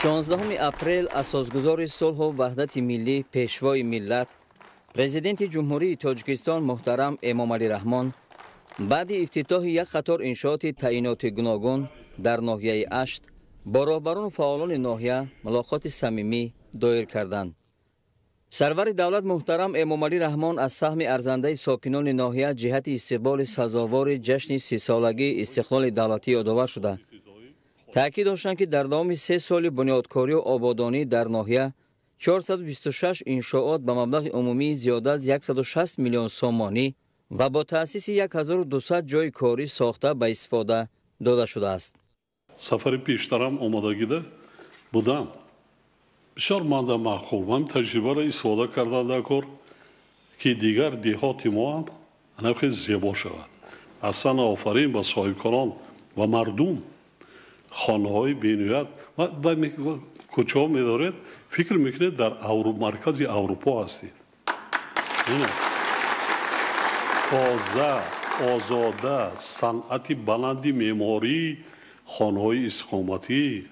16 апрел асосгузори сулҳу ваҳдати миллӣ, пешвои миллат, Президенти Ҷумҳурии Тоҷикистон муҳтарам Эмомалӣ Раҳмон баъди ифтитоҳи як қатор иншооти таъиноти гуногун дар ноҳияи Ашт бо роҳбарону фаъолони ноҳия мулоқоти самимӣ доир карданд. Сарвари давлат муҳтарам Эмомалӣ Раҳмон аз саҳми арзандаи сокинони ноҳия ҷиҳати истиқболи сазовори ҷашни 30-солагии истиқлоли давлатӣ ёдовар шуда, таъкид доштанд, ки дар давоми 3 соли бунёдкорию ободонӣ дар ноҳия 426 иншоот ба маблағи умумии зиёда аз 160 миллион сомонӣ ва бо таъсиси 1200 ҷойи корӣ сохта ба истифода дода шудааст. Сафари пештарам омодагида будам. Бисёр манда маъқул. Ман таҷрибаро истифода карда дар кор, ки дигар деҳоти мо ҳам ана хеле зебо шавад. Аслан офарин ба соҳибкорон ва мардум. Хонаҳои бениҳоят ва кӯчаҳо медоред, фикр мекунед дар маркази Аврупо ҳастед. Тоза, озода, санъати баланди меъморӣ, хонаҳои истиқоматӣ.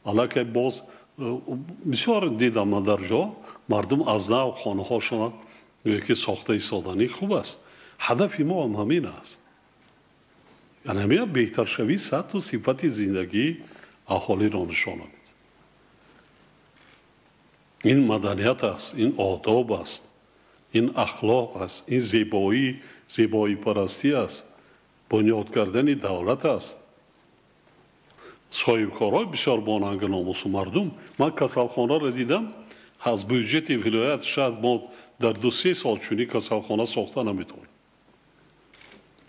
Аллакай боз бисёр дидам ман дар ҷо мардум аз нав хонаҳошона ки сохта истоданӣ хуб аст. Ҳадафи мо ҳам ҳамин аст. Яъне ҳамин беҳтаршавии сатҳу сифати зиндагии аҳолиро нишона медиҳад. Ин маданият аст, ин одоб аст, ин ахлоқ аст, ин зебоӣ, зебоипарастӣ аст, бунёд кардани давлат аст. Соҳибкорҳои бисёр бонанги номусу мардум. Ман касалхонаро дидам, аз бюҷети вилоят шояд мо дар 2-3 сол чунин касалхона сохта наметавонем.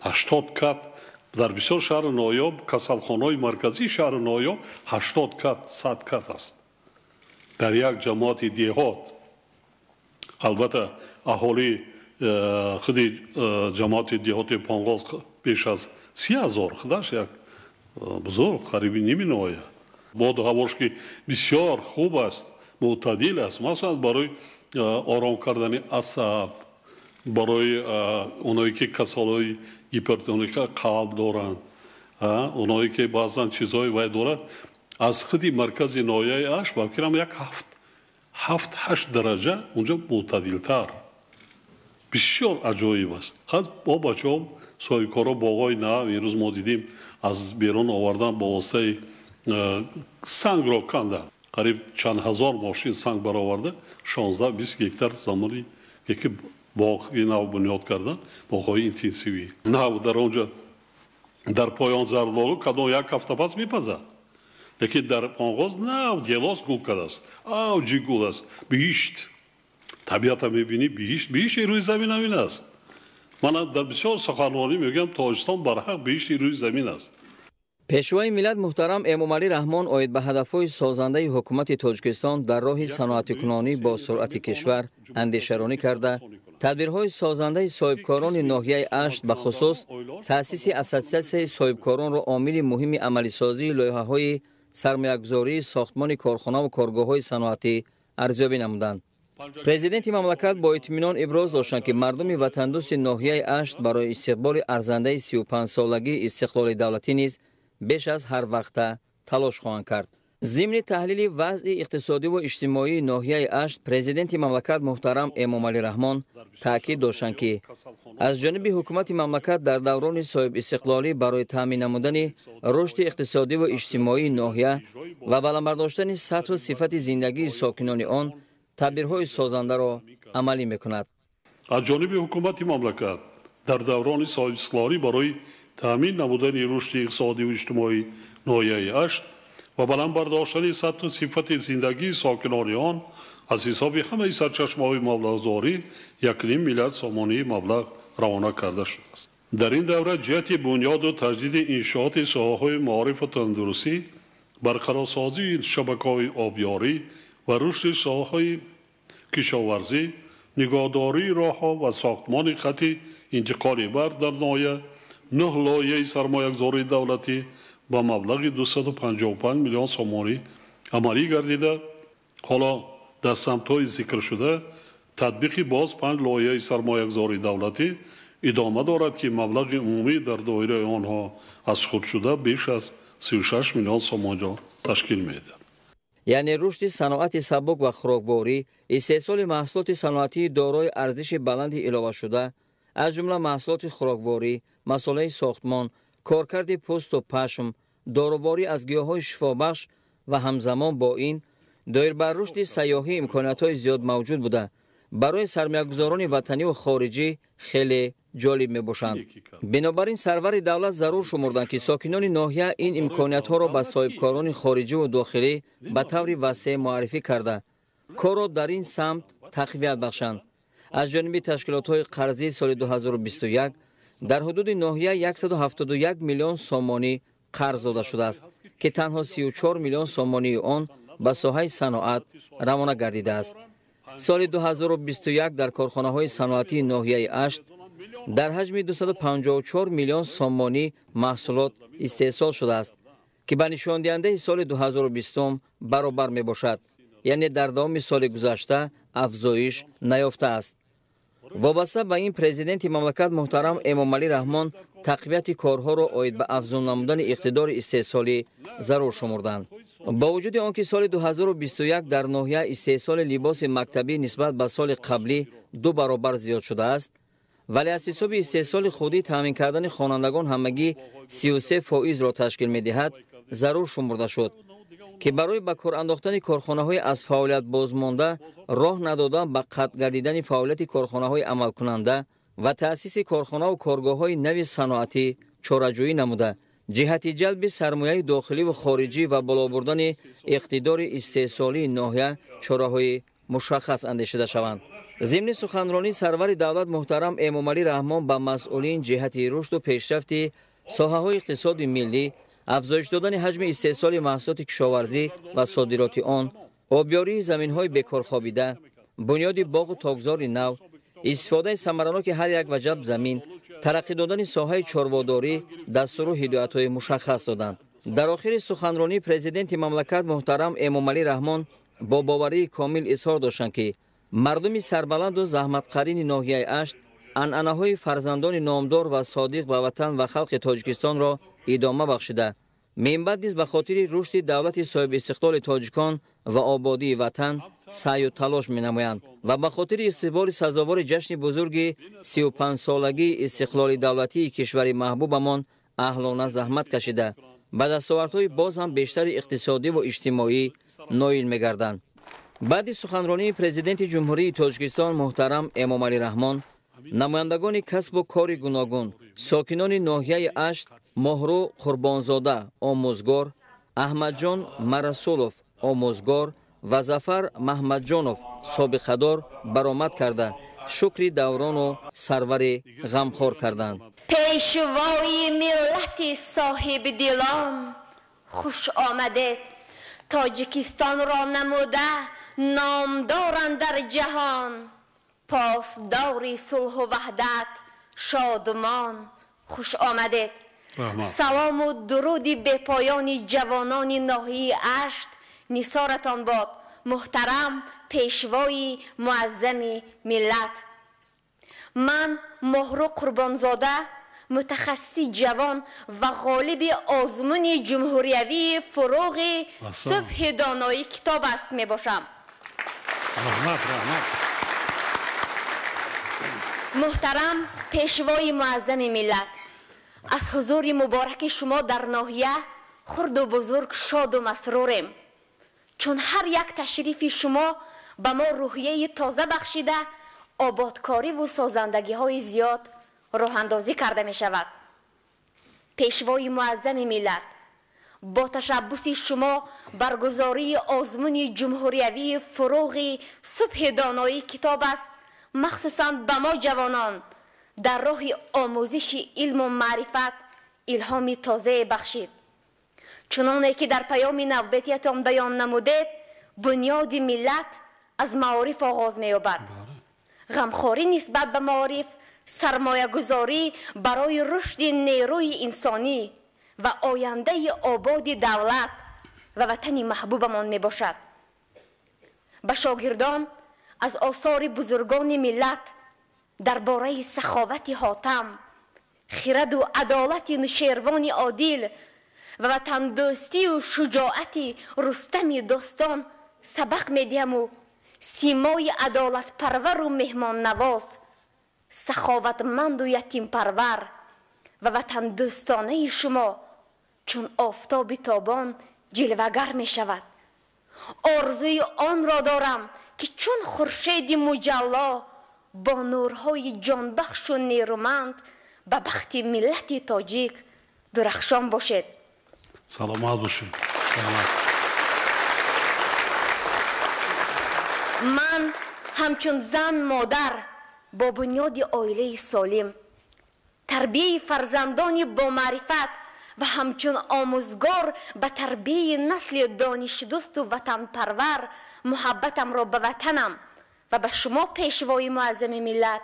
80 кат дар бисёр шаҳру ноҳиё, касалхонаҳои марказии шаҳру ноҳиё 80 кат, 100 кат аст. Дар як ҷамоати деҳот. Албатта аҳолии худи ҷамоати деҳоти Понғоз беш аз 30 ҳазор, худаш як бузург, қариби ними ноҳия. Боду ҳавош ки бисёр хуб аст, мӯътадил аст, масалан барои ором кардани асаб, барои оное ки касалҳои гипертоника қалб доранд, оное ки баъзан чизҳои вай дорад, аз худи маркази ноҳияи Ашт ба фикрам як 7-8 дараҷа унҷо мӯътадилтар. Бисёр аҷоиб аст. Бо бачаҳо соҳибкоро боғҳои нав имрӯз мо дидем аз берун овардан бо воситаи сангро канда. Қариб чанд ҳазор мошин санг бароварда, 16-20 гектар замони ки боғи нав бунёд кардан, боғҳои интенсивӣ. Нав дар онҷо дар поён зардолу кадом як ҳафта пас мепазад. Лекин дар Понғоз нав гелос гул кардааст, авҷи гул аст, биҳишт. Табиата мебинӣ, биҳишт, биҳишти рӯи замин ҳамин аст. Ман дар бисёр суханронӣ мегӯям, Тоҷикистон барҳақ биҳишти рӯи замин аст. Пешвои миллат муҳтарам Эмомалӣ Раҳмон оид ба ҳадафҳои созандаи ҳукумати Тоҷикистон дар роҳи саноатикунонӣ бо суръати кишвар андешаронӣ карда, тадбирҳои созандаи соҳибкорони ноҳияи Ашт ба хусус таъсиси ассотсиатсияи соҳибкоронро омили муҳими амалисозии лоиҳаҳои сармоягузории сохтмони корхонаву коргоҳҳои саноатӣ арзёбӣ намуданд. Президенти мамлакат бо итминон иброз доштанд, ки мардуми ватандӯсти ноҳияи Ашт барои истиқболи арзандаи 35-солагии истиқлоли давлатӣ низ беш аз ҳар вақта талош хоҳанд кард. Зимни таҳлили вазъи иқтисодиву иҷтимоии ноҳияи Ашт президенти мамлакат муҳтарам Эмомалӣ Раҳмон таъкид доштанд, ки аз ҷониби ҳукумати мамлакат дар даврони соҳибистиқлолӣ барои таъмин намудани рушди иқтисодиву иҷтимоии ноҳия ва баланд бардоштани сатҳу сифати зиндагии сокинони он тадбирҳои созандаро амалӣ мекунад. Аз ҷониби ҳукумати мамлакат дар даврони соҳибистиқлолӣ барои таъмин намудани рушди иқтисодиву иҷтимоии ноҳияи Ашт ва баланд бардоштани сатҳу сифати зиндагии сокинони он аз ҳисоби ҳамаи сарчашмаҳои маблағгузорӣ 1,5 миллиард сомонии маблағ равона карда шудааст. Дар ин давра ҷиҳати бунёду таҷдиди иншооти соҳаҳои маорифу тандурустӣ, барқарорсозии шабакаҳои обёрӣ ва рушди соҳаҳои кишоварзӣ, нигоҳдории роҳҳо ва сохтмони хати интиқоли барқ дар ноҳия 9 лоиҳаи сармоягузории давлатӣ ба маблағи 255 миллион сомонӣ амалӣ гардида, ҳоло дар самтҳои зикршуда татбиқи боз 5 лоиҳаи сармоягузории давлатӣ идома дорад, ки маблағи умумӣ дар доираи онҳо аз худ шуда беш аз 36 миллион сомониро ташкил медиҳад. Яъне рушди саноати сабук ва хӯрокворӣ, истеҳсоли маҳсулоти саноатии дорои арзиши баланди иловашуда, аз ҷумла маҳсулоти хӯрокворӣ, масолеҳи сохтмон, коркарди пӯсту пашм, доруворӣ аз гиёҳҳои шифобахш ва ҳамзамон бо ин доир ба рушди сайёҳӣ имкониятҳои зиёд мавҷуд буда, барои сармоягузорони ватаниву хориҷӣ хеле ҷолиб мебошанд. Бинобар ин сарвари давлат зарур шумурданд, ки сокинони ноҳия ин имкониятҳоро ба соҳибкорони хориҷиву дохилӣ ба таври васеъ муаррифӣ карда, корро дар ин самт тақвият бахшанд. Аз ҷониби ташкилотҳои қарзии соли 2021 дар ҳудуди ноҳия 171 миллион сомонӣ қарз дода шудааст, ки танҳо 34 миллион сомонии он ба соҳаи саноат равона гардидааст. Соли 2021 дар корхонаҳои саноатии ноҳияи Ашт дар ҳаҷми 254 миллион сомонӣ маҳсулот истеҳсол шудааст, ки ба нишондиҳандаи соли 2020 баробар мебошад, яъне дар давоми соли гузашта афзоиш наёфтааст. Вобаста ба ин президенти мамлакат муҳтарам Эмомалӣ Раҳмон тақвияти корҳоро оид ба афзун намудани иқтидори истеҳсолӣ зарур шумурданд. Бо вуҷуди он ки соли 2021 дар ноҳия истеҳсоли либоси мактабӣ нисбат ба соли қаблӣ 2 баробар зиёд шудааст, вале аз ҳисоби истеҳсоли худӣ таъмин кардани хонандагон ҳамагӣ 33%-ро ташкил медиҳад, зарур шумурда шуд, ки барои ба кор андохтани корхонаҳои аз фаъолият бозмонда роҳ надодан ба қатъ гардидани фаъолияти корхонаҳои амалкунанда ва таъсиси корхонаву коргоҳҳои нави саноатӣ чораҷӯӣ намуда, ҷиҳати ҷалби сармояи дохиливу хориҷӣ ва боло бурдани иқтидори истеҳсолии ноҳия чораҳои мушаххас андешида шаванд. Зимни суханронӣ сарвари давлат муҳтарам Эмомалӣ Раҳмон ба масъулин ҷиҳати рушду пешрафти соҳаҳои иқтисоди миллӣ, афзоиш додани ҳаҷми истеҳсоли маҳсулоти кишоварзӣ ва содироти он, обёрии заминҳои бекорхобида, бунёди боғу токзори нав, истифодаи самараноки ҳар як ваҷаб замин, тараққӣ додани соҳаи чорводорӣ дастуру ҳидоятҳои мушаххас доданд. Дар охири суханронӣ президенти мамлакат муҳтарам Эмомалӣ Раҳмон бо боварии комил изҳор доштанд, ки мардуми сарбаланду заҳматқарини ноҳияи Ашт анъанаҳои фарзандони номдор ва содиқ ба ватан ва халқи Тоҷикистонро идома бахшида, минбаъд низ ба хотири рушди давлати соҳибистиқлоли тоҷикон ва ободии ватан саъю талош менамоянд ва ба хотири истиқболи сазовори ҷашни бузурги 35-солагии истиқлоли давлатии кишвари маҳбубамон аҳлона заҳмат кашида, ба дастовардҳои боз ҳам бештари иқтисодиву иҷтимоӣ ноил мегарданд. Баъди суханронии президенти Ҷумҳурии Тоҷикистон муҳтарам Эмомалӣ Раҳмон, намояндагони касбу кори гуногун, сокинони ноҳияи Ашт Моҳрӯ Қурбонзода омӯзгор, Аҳмадҷон Марасулов омӯзгор ва Зафар Маҳмадҷонов собиқадор баромад карда, шукри даврону сарвари ғамхор карданд. Пешвои миллати соҳибдилон, хуш омадед! Тоҷикистонро намуда номдоранд дар ҷаҳон, посдори сулҳу ваҳдат шодмон, хуш омадед! Салому дуруди бепоёни ҷавонони ноҳияи Ашт нисоратон бод, муҳтарам пешвои муаззами миллат. Ман Моҳрӯ Қурбонзода, мутахассиси ҷавон ва ғолиби озмуни ҷумҳуриявии фуруғи субҳи доноӣ китоб аст мебошам. Раҳмат, раҳмат. Муҳтарам пешвои муаззами миллат, аз ҳузури мубораки шумо дар ноҳия хурду бузург шоду масрурем, чун ҳар як ташрифи шумо ба мо рӯҳияи тоза бахшида, ободкориву созандагиҳои зиёд роҳандозӣ карда мешавад. Пешвои муаззами миллат, бо ташаббуси шумо баргузории озмуни ҷумҳуриявии фуруғи субҳи доноӣ китоб аст, махсусан ба мо ҷавонон дар роҳи омӯзиши илму маърифат илҳоми тозае бахшид. Чуноне ки дар паёми навбатиятон баён намудед, бунёди миллат аз маориф оғоз меёбад. Ғамхорӣ нисбат ба маориф сармоягузорӣ барои рушди нерӯи инсонӣ ва ояндаи ободи давлат ва ватани маҳбубамон мебошад. Ба шогирдон аз осори бузургони миллат дар бораи саховати Ҳотам, хираду адолати Нушервони одил ва ватандӯстию шуҷоати Рустами достон сабақ медиҳаму симои адолатпарвару меҳмоннавоз, саховатманду ятимпарвар ва ватандӯстонаи шумо чун офтоби тобон ҷилвагар мешавад. Орзуи онро дорам, ки чун хуршеди муҷалло бо нурҳои ҷонбахшу нерӯманд ба бахти миллати тоҷик дурахшон бошед. Саломат бошед. Ман ҳамчун зан, модар бо бунёди оилаи солим, тарбияи фарзандони бомаърифат ва ҳамчун омӯзгор ба тарбияи насли донишдӯсту ватанпарвар муҳаббатамро ба ватанам ва ба шумо, пешвои муаззами миллат,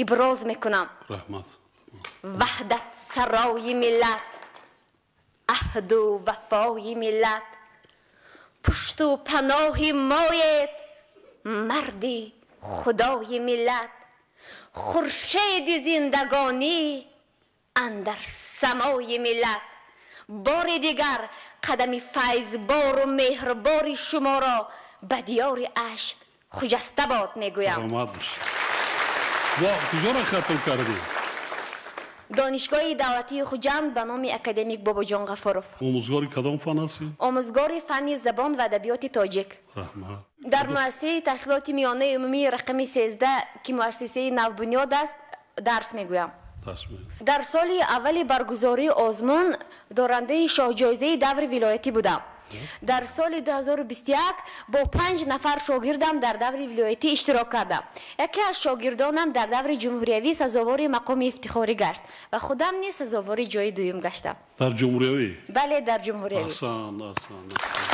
иброз мекунам. Раҳмат. Ваҳдатсарои миллат, аҳду вафои миллат, пушту паноҳи моед, марди худои миллат, хуршеди зиндагонӣ андар самои миллат. Бори дигар қадами файзбору меҳрбори шуморо ба диёри Ашт хуҷаста бод мегӯям. Саломат бошед. Во куҷоро хатм кардед? Донишгоҳи давлатии Хуҷанд ба номи академик Бобоҷон Ғафуров. Омӯзгори кадом фан ҳастед? Омӯзгори фанни забон ва адабиёти тоҷик. Раҳмат. Дар муассисаи таҳсилоти миёнаи умумии рақами 13, ки муассисаи навбунёд аст, дарс мегӯям. Дар соли аввали баргузории озмун дорандаи шоҳҷоизаи даври вилоятӣ будам. Дар соли 2021 бо 5 нафар шогирдам дар даври вилоятӣ иштирок кардам. Яке аз шогирдонам дар даври ҷумҳуриявӣ сазовори мақоми ифтихорӣ гашт ва худам низ сазовори ҷои дуюм гаштам. Дар ҷумҳуриявӣ? Бале, дар ҷумҳуриявӣ. Аҳсан, аҳсан, аҳсан.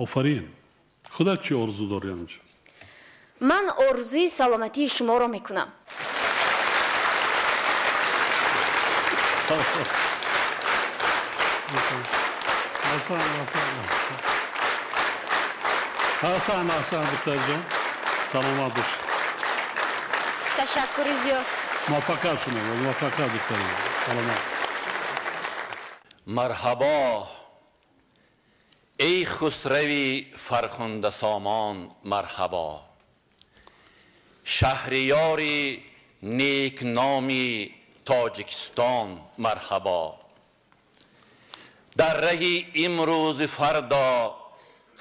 Офарин. Худат чӣ орзу дорӣ анҷо? Ман орзуи саломатии шуморо мекунам. Аҳсан, аҳсан, аҳсан, аҳсан, духтарҷон, саломат бошед. Ташаккури зиёд. Муваффақият шумо, муваффақият, духтарҷон, саломат. Марҳабо, эй хусрави фархундасомон, марҳабо, шаҳриёри некноми Тоҷикистон, марҳабо. Дар раҳи имрӯзи фардо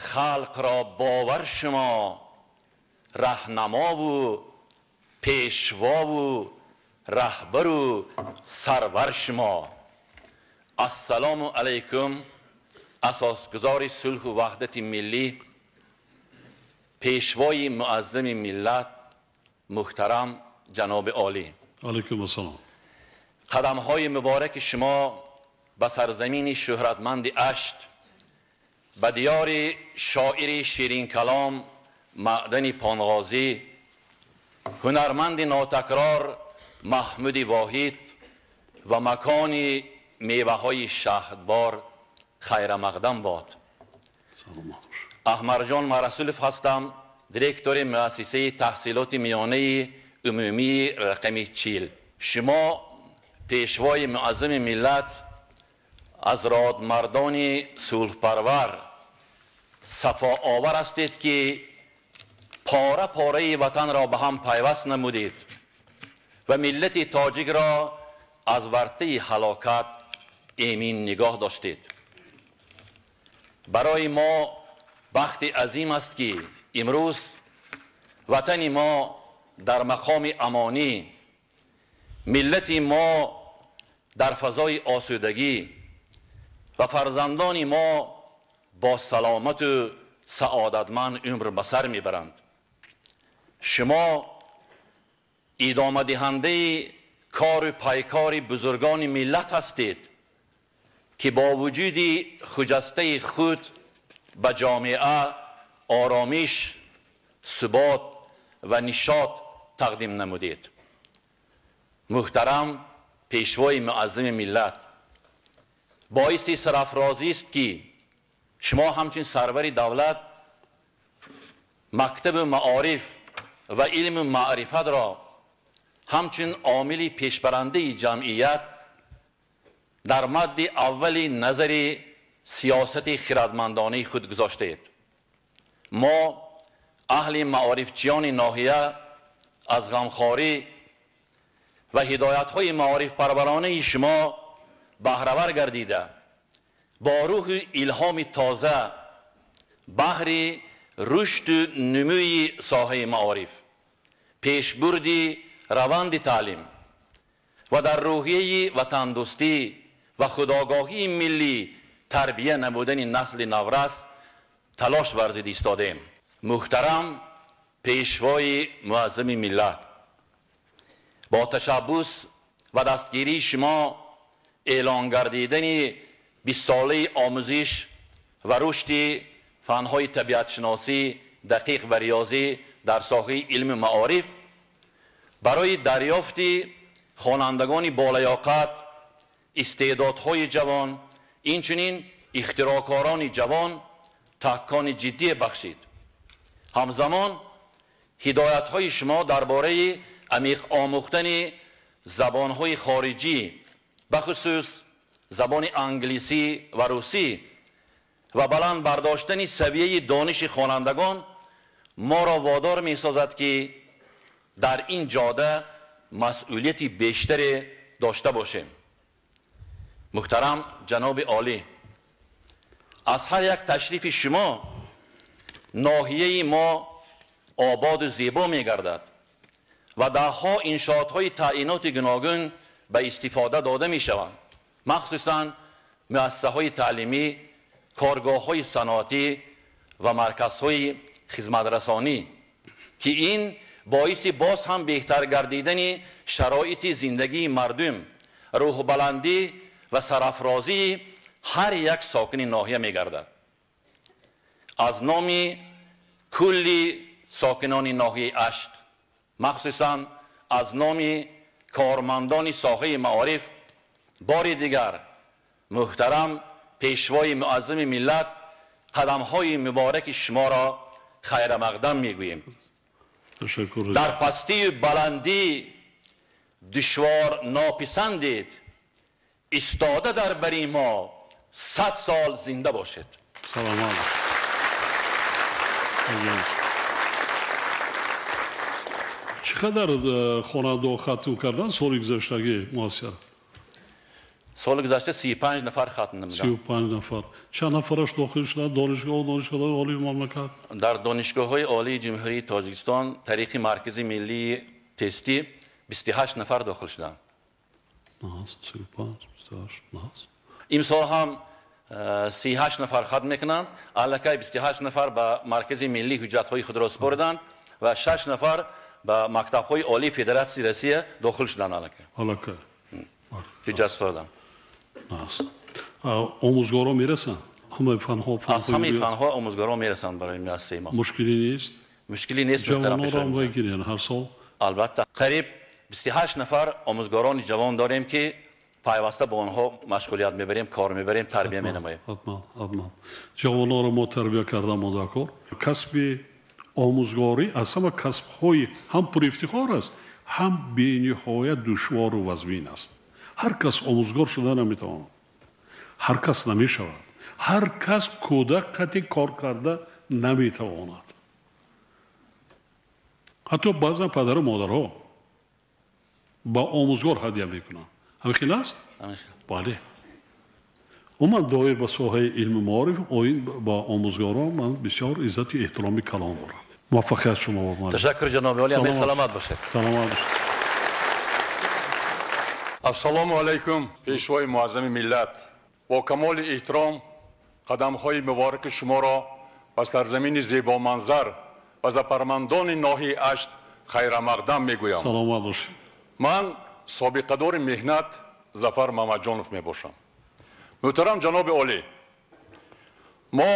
халқро бовар шумо, раҳнамову пешвову раҳбару сарвар шумо. Ассалому алайкум, асосгузори сулҳу ваҳдати миллӣ, пешвои муаззами миллат, муҳтарам ҷаноби олӣ. Алайкум ассалом. Қадамҳои мубораки шумо ба сарзамини шӯҳратманди Ашт, ба диёри шоири ширинкалом Маъдани Понғозӣ, ҳунарманди нотакрор Маҳмуди Воҳид ва макони меваҳои шаҳдбор хайрамақдам бод. Аҳмарҷон Марасулов ҳастам, директори муассисаи таҳсилоти миёнаи умумии рақами 40. Шумо, пешвои муаззами миллат, аз родмардони сулҳпарвар, сафоовар ҳастед, ки пора пораи ватанро ба ҳам пайваст намудед ва миллати тоҷикро аз вартаи ҳалокат эмин нигоҳ доштед. Барои мо бахти азим аст, ки имрӯз ватани мо дар мақоми амонӣ, миллати мо дар фазои осудагӣ ва фарзандони мо бо саломату саодатманд умр ба сар мебаранд. Шумо идомадиҳандаи кору пайкори бузургони миллат ҳастед, ки бо вуҷуди хуҷастаи худ ба ҷомеа оромиш, субот ва нишот тақдим намудед. Муҳтарам пешвои муаззами миллат, боиси сарафрозист, ки шумо ҳамчун сарвари давлат мактабу маориф ва илму маърифатро ҳамчун омили пешбарандаи ҷамъият дар мадди аввали назари сиёсати хирадмандонаи худ гузоштаед. Мо аҳли маорифчиёни ноҳия аз ғамхорӣ ва ҳидоятҳои маорифпарваронаи шумо баҳравар гардида, бо рӯҳи илҳоми тоза баҳри рушду нумӯи соҳаи маориф, пешбурди раванди таълим ва дар рӯҳияи ватандӯстӣ ва худогоҳии миллӣ тарбия намудани насли наврас талош варзида истодаем. Муҳтарам пешвои муаззами миллат, бо ташаббус ва дастгирии шумо эълон гардидани 20-солаи омӯзиш ва рушди фанҳои табиатшиносӣ, дақиқ ва риёзӣ дар соҳаи илми маориф барои дарёфти хонандагони болаёқат, истеъдодҳои ҷавон, инчунин ихтироъкорони ҷавон такони ҷиддие бахшид. Ҳамзамон ҳидоятҳои шумо дар бораи амиқ омӯхтани забонҳои хориҷӣ, бахусус забони англисӣ ва русӣ ва баланд бардоштани савияи дониши хонандагон моро водор месозад, ки дар ин ҷода масъулияти бештаре дошта бошем. Муҳтарам ҷаноби олӣ, аз ҳар як ташрифи шумо ноҳияи мо ободу зебо мегардад ва даҳҳо иншоотҳои таъиноти гуногун ба истифода дода мешаванд, махсусан муассисаҳои таълимӣ, коргоҳҳои саноатӣ ва марказҳои хизматрасонӣ, ки ин боиси боз ҳам беҳтар гардидани шароити зиндагии мардум, рӯҳбаландӣ ва сарафрозии ҳар як сокини ноҳия мегардад. Аз номи кулли сокинони ноҳияи Ашт, махсусан аз номи кормандони соҳаи маориф, бори дигар муҳтарам пешвои муаззами миллат, қадамҳои мубораки шуморо хайрамақдам мегӯем. Дар пастию баландӣ душвор нописандед, истода дар бари мо 100 сол зинда бошед. Саломат. Чӣ қадар хонандаҳо хатм карданд соли гузаштагӣ муассир? Соли гузашта 35 нафар хатм намуданд. 35 нафар. Чанд нафараш дохил шуданд донишгоҳ, донишгоҳҳои олии мамлакат? Дар донишгоҳҳои олии Ҷумҳурии Тоҷикистон тариқи Маркази миллии тестӣ 28 нафар дохил шуданд. 35, 28, 9. Имсол ҳам 38 нафар хатм мекунанд. Аллакай 28 нафар ба Маркази миллии ҳуҷҷатҳои худро супориданд ва 6 нафар ба мактабҳои олии Федератсияи Россия дохил шуданд аллакай. Аллакай. Ҳуҷҷат супориданд. Омӯзгорон мерасанд? Ҳамаи фанҳо? Аз ҳамаи фанҳо омӯзгорон мерасанд барои муассисаи мо. Мушкилӣ нест? Мушкилӣ нест. Ҷавононро ҳам мегиранд ҳар сол? Албатта. Қариб 28 нафар омӯзгорони ҷавон дорем, ки пайваста бо онҳо машғулият мебарем, кор мебарем, тарбия менамоем. Ҳатман, ҳатман. Ҷавононро мо тарбия карда монда кор. Касби омӯзгорӣ аз ҳама касбҳои ҳам пурифтихор аст, ҳам бениҳоят душвору вазмин аст. Ҳар кас омӯзгор шуда наметавонад, ҳар кас намешавад, ҳар кас кӯдак қати кор карда наметавонад. Ҳатто баъзан падару модарҳо ба омӯзгор ҳадя мекунанд. Ҳамин хел аст? Бале. Умуман доир ба соҳаи илми маориф, оин ба омӯзгорон ман бисёр иззату эҳтироми калон дорам. Муваффақият шумо бод. Ташаккур ҷаноби олӣ, ҳамеша саломат бошед. Саломат бошед. Ассалому алайкум, пешвои муаззами миллат. Бо камоли эҳтиром қадамҳои мубораки шуморо ба сарзамини зебоманзар ва зафармандони ноҳияи Ашт хайрамақдам мегӯям. Саломат бошед. Ман собиқадори меҳнат Зафар Мамаҷонов мебошам. Муҳтарам ҷаноби олӣ, мо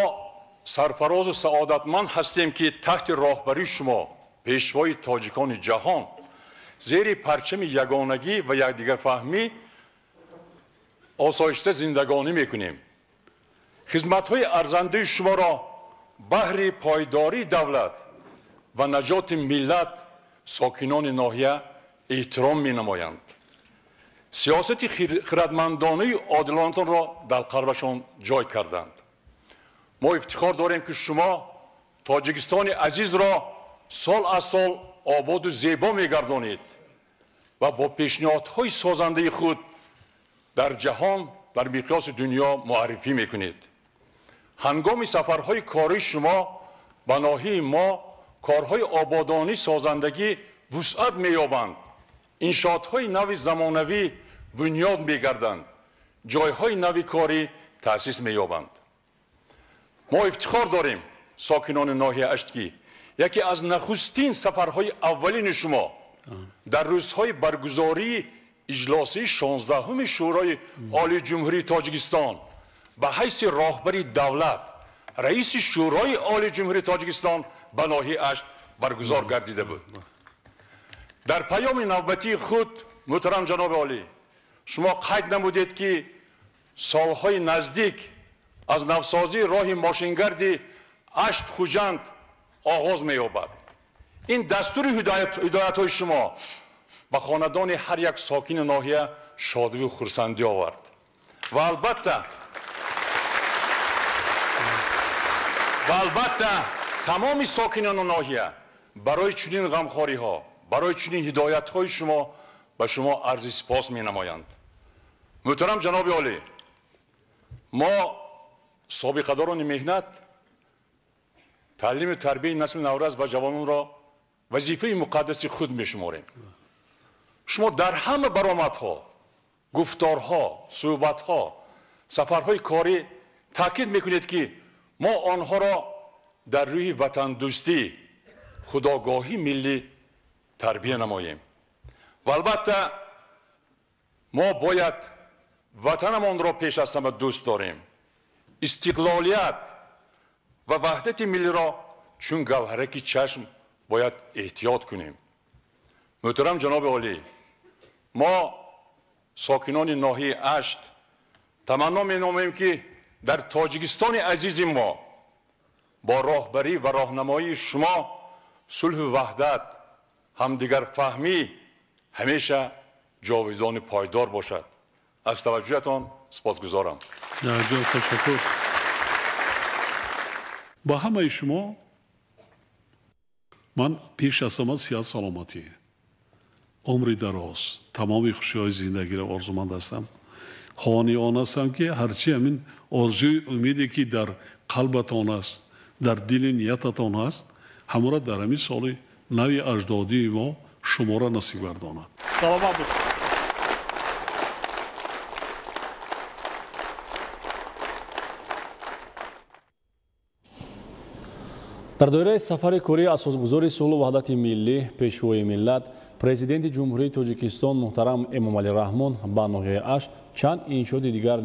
сарфарозу саодатманд ҳастем, ки таҳти роҳбарии шумо, пешвои тоҷикони ҷаҳон, зери парчами ягонагӣ ва якдигарфаҳмӣ осоишта зиндагонӣ мекунем. Хизматҳои арзандаи шуморо баҳри пойдории давлат ва наҷоти миллат сокинони ноҳия эҳтиром менамоянд. Сиёсати хирадмандонаи одилонатонро дар қалбашон ҷой карданд. Мо ифтихор дорем, ки шумо Тоҷикистони азизро сол аз сол ободу зебо мегардонед ва бо пешниҳодҳои созандаи худ дар ҷаҳон дар миқёси дунё муаррифӣ мекунед. Ҳангоми сафарҳои кории шумо ба ноҳияи мо корҳои ободонӣ созандагӣ вусъат меёбанд, иншоотҳои нави замонавӣ бунёд мегарданд, ҷойҳои нави корӣ таъсис меёбанд. Мо ифтихор дорем, сокинони ноҳияи Ашт, ки яке аз нахустин сафарҳои аввалини шумо дар рӯзҳои баргузории иҷлосии 16-уми Шӯрои Олии Ҷумҳурии Тоҷикистон ба ҳайси роҳбари давлат, раиси Шӯрои Олии Ҷумҳурии Тоҷикистон ба ноҳияи Ашт баргузор гардида буд. Дар паёми навбатии худ, муҳтарам ҷаноби олӣ, шумо қайд намудед, ки солҳои наздик аз навсозии роҳи мошингарди Ашт Хуҷанд оғоз меёбад. Ин дастури ҳидоятҳои шумо ба хонадони ҳар як сокини ноҳия шодиву хурсандӣ овард ва албатта тамоми сокинони ноҳия барои чунин ғамхориҳо, барои чунин ҳидоятҳои шумо ба шумо арзи сипос менамоянд. Муҳтарам ҷаноби олӣ, мо собиқадорони меҳнат таълиму тарбияи насли наврас ва ҷавононро вазифаи муқаддаси худ мешуморем. Шумо дар ҳама баромадҳо, гуфторҳо, суҳбатҳо, сафарҳои корӣ таъкид мекунед, ки мо онҳоро дар рӯҳи ватандӯстӣ, худогоҳии миллӣ тарбия намоем. Ва албатта мо бояд ватанамонро пеш аз ҳама дӯст дорем, истиқлолият ва ваҳдати миллиро чун гавҳараки чашм бояд эҳтиёт кунем. Муҳтарам ҷаноби олӣ, мо сокинони ноҳияи Ашт таманно менамоем, ки дар Тоҷикистони азизи мо бо роҳбарӣ ва роҳнамоии шумо сулҳу ваҳдат, ҳамдигарфаҳмӣ ҳамеша ҷовидони пойдор бошад. Аз таваҷҷӯҳатон сипосгузорам. Ташаккур. Ба ҳамаи шумо ман пеш аз ҳама сиҳат, саломатӣ, умри дароз, тамоми хушиҳои зиндагиро орзуманд ҳастам. Хоҳони он ҳастам, ки ҳарчи ҳамин орзуи умеде, ки дар қалбатон аст, дар дили ниятатон ҳаст, ҳамора дар ҳамин соли нави аҷдодии мо шуморо насиб гардонад. Саломат бошед. Дар доираи сафари кории асосгузори сулҳу ваҳдати миллӣ, пешвои миллат, президенти Ҷумҳурии Тоҷикистон муҳтарам Эмомалӣ Раҳмон ба ноҳияи Ашт чанд иншооти дигар